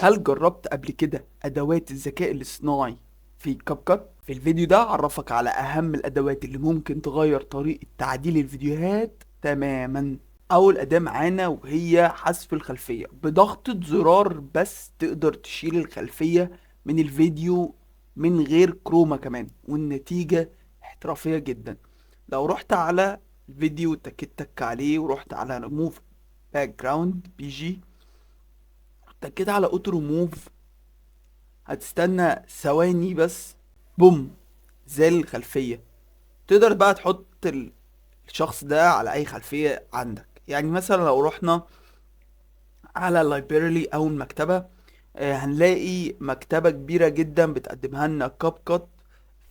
هل جربت قبل كده أدوات الذكاء الاصطناعي في CapCut؟ في الفيديو ده أعرفك على أهم الأدوات اللي ممكن تغير طريقة تعديل الفيديوهات تماما. أول أداة معانا وهي حذف الخلفية. بضغطة زرار بس تقدر تشيل الخلفية من الفيديو من غير chroma كمان، والنتيجة احترافية جدا. لو رحت على الفيديو وتكيت تك عليه ورحت على ريموف باك جراوند بي جي، تكيت على اوتو ريموف، هتستنى ثواني بس، بوم، زال الخلفية. تقدر بقى تحط الشخص ده على اي خلفية عندك. يعني مثلا لو رحنا على ال library او المكتبة، هنلاقي مكتبة كبيرة جدا بتقدمها لنا CapCut،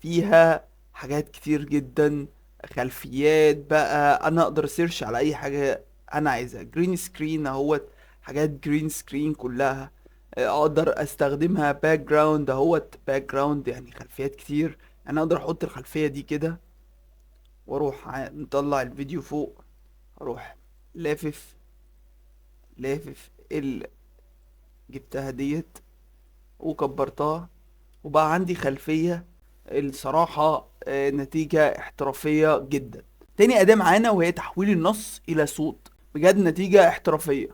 فيها حاجات كتير جدا، خلفيات بقى، انا اقدر search على اي حاجة انا عايزها. green screen اهوت، حاجات green screen كلها، اقدر استخدمها. background اهوت، background يعني خلفيات كتير. انا اقدر احط الخلفية دي كده واروح مطلع الفيديو فوق، اروح لافف لافف اللي جبتها ديت وكبرتها، وبقى عندي خلفية. الصراحة، نتيجة احترافية جدا. تاني أداة معانا وهي تحويل النص إلى صوت. بجد نتيجة احترافية.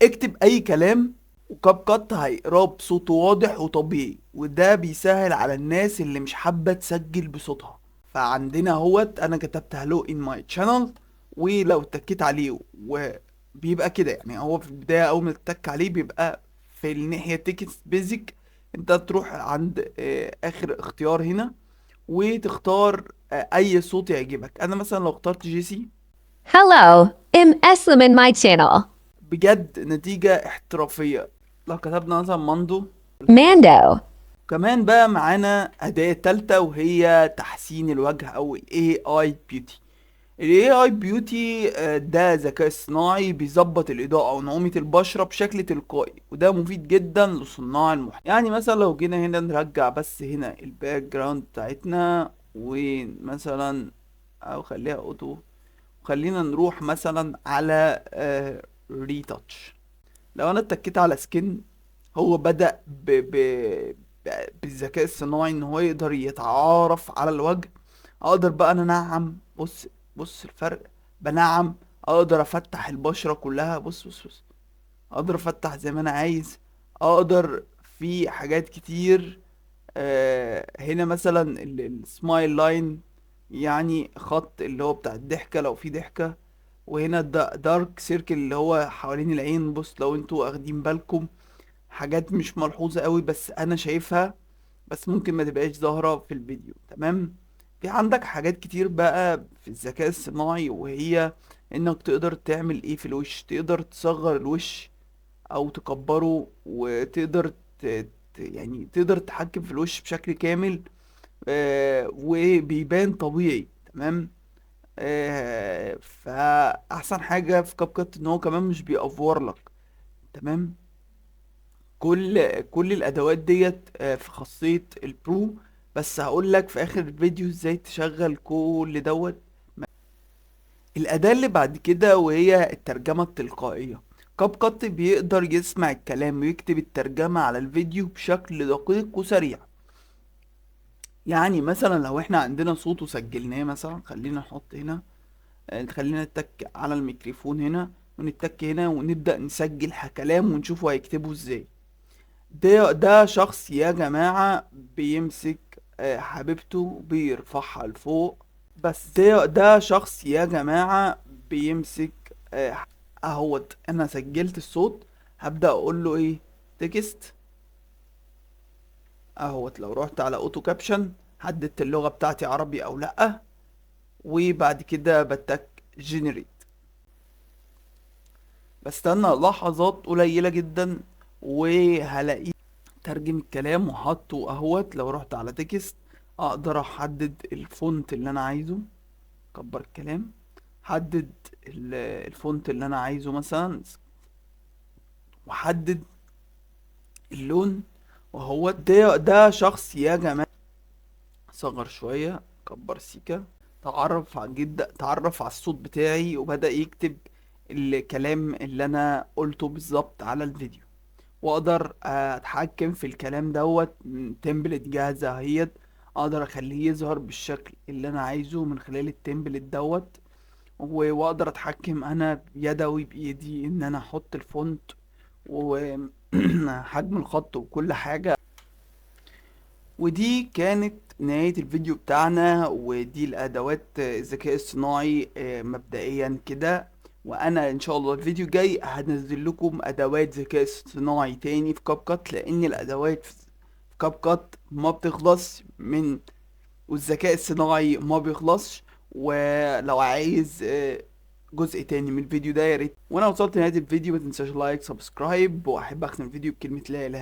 اكتب أي كلام و CapCut هيقراه بصوت واضح وطبيعي، وده بيسهل على الناس اللي مش حابة تسجل بصوتها. فعندنا اهوت، انا كتبت hello in my channel، ولو اتكيت عليه وبيبقى كده، يعني هو في البداية اول ما تتك عليه بيبقى في الناحية text basic. انت تروح عند اخر اختيار هنا وتختار اي صوت يعجبك. انا مثلا لو اخترت جيسي، Hello, I'm Eslam in my channel. بجد نتيجة احترافية. لو كتبنا مثلا ماندو، ماندو. كمان بقى معانا أداة تالتة وهي تحسين الوجه أو ال AI Beauty. ال AI Beauty، ده ذكاء اصطناعي بيظبط الإضاءة ونعومة البشرة بشكل تلقائي، وده مفيد جدا لصناع المحتوى. يعني مثلا لو جينا هنا نرجع بس هنا ال background بتاعتنا، ومثلا أو خليها auto، وخلينا نروح مثلا على retouch. لو انا اتكيت على skin، هو بدأ بالذكاء الصناعي ان هو يقدر يتعارف على الوجه. اقدر بقى انا انعم، بص الفرق، بنعم، اقدر افتح البشرة كلها، بص بص بص، اقدر افتح زي ما انا عايز، اقدر في حاجات كتير. هنا مثلا ال smile line، يعني خط اللي هو بتاع الضحكة لو في ضحكة، وهنا dark circle اللي هو حوالين العين. بص لو انتوا اخدين بالكم حاجات مش ملحوظة قوي بس انا شايفها، بس ممكن ما تبقاش ظاهرة في الفيديو. تمام. في عندك حاجات كتير بقى في الذكاء الصناعي، وهي انك تقدر تعمل ايه في الوش، تقدر تصغر الوش او تكبره، وتقدر تقدر تتحكم في الوش بشكل كامل، وبيبان طبيعي. تمام. فاحسن حاجة في CapCut ان هو كمان مش بيأفور لك. تمام. كل الادوات ديت، في خاصية ال pro، بس هقول لك في اخر الفيديو ازاي تشغل كل دوت. الاداة اللي بعد كده وهي الترجمة التلقائية. CapCut بيقدر يسمع الكلام ويكتب الترجمة على الفيديو بشكل دقيق وسريع. يعني مثلا لو احنا عندنا صوت وسجلناه مثلا، خلينا نحط هنا، خلينا نتك على الميكروفون هنا ونتك هنا ونبدأ نسجل كلام ونشوفه هيكتبه ازاي. ده شخص يا جماعة بيمسك، حبيبته بيرفعها لفوق. بس ده شخص يا جماعة بيمسك، اهوت. انا سجلت الصوت، هبدأ اقول له ايه، text اهوت. لو رحت على auto caption حددت اللغة بتاعتي عربي او لأ، وبعد كده بتك generate. بستنى لحظات قليلة جدا وهلاقيه ترجم الكلام وحطه اهوت. لو رحت على text اقدر احدد ال font اللي انا عايزه، كبر الكلام، حدد ال font اللي انا عايزه مثلا، وحدد اللون وهو ده شخص يا جماعة. صغر شوية، كبر سيكا، تعرف على جدا، تعرف على الصوت بتاعي وبدأ يكتب الكلام اللي انا قلته بالظبط على الفيديو. واقدر اتحكم في الكلام دوت من template جاهزة اهيت، اقدر اخليه يظهر بالشكل اللي انا عايزه من خلال ال template دوت، واقدر اتحكم انا يدوي بايدي ان انا احط ال font وحجم الخط وكل حاجة. ودي كانت نهاية الفيديو بتاعنا، ودي الأدوات الذكاء الصناعي مبدئيا كده. وأنا إن شاء الله الفيديو الجاي هنزل لكم أدوات ذكاء اصطناعي تاني في CapCut، لأن الأدوات في CapCut ما بتخلص من، والذكاء الصناعي ما بيخلصش. ولو عايز جزء تاني من الفيديو ده يا ريت. وانا وصلت لنهاية الفيديو، ما تنساش like subscribe، واحب اختم الفيديو بكلمة لا اله